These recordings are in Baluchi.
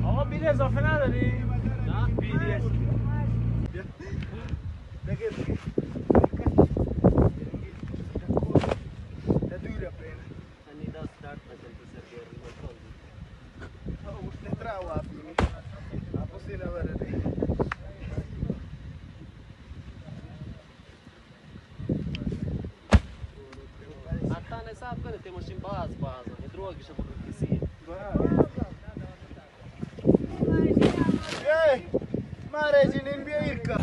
آقا، بیل اضافه نداری؟ نه. بیل یه. بگیر، بگیر. تا دور بین. انی دست درد نکن، تو سر بیاری، من کن. او، نترا واپی. آپسی نورده. حتی حساب کنه، تی ماشین باز، باز. دروگی شما کسی. اے، مارے جنین بیا ایرکا.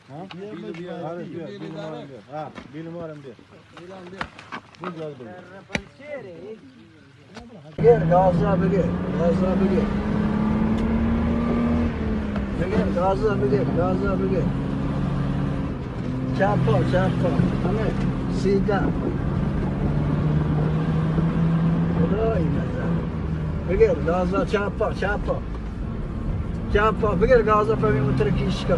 ہاں؟ بیل، بیل، بیل، بیل مارم بیار. ہاں، بیل مارم بیار. بگیر، گازا بگیر، گازا بگیر. بگیر، گازا بگیر، گازا بگیر. چاپا، چاپا. ہمیں سیدھا. خدای نظر. بگیر، گازا چاپا، چاپا. چاپا، بگیر گازا پہ موتر کیش کا.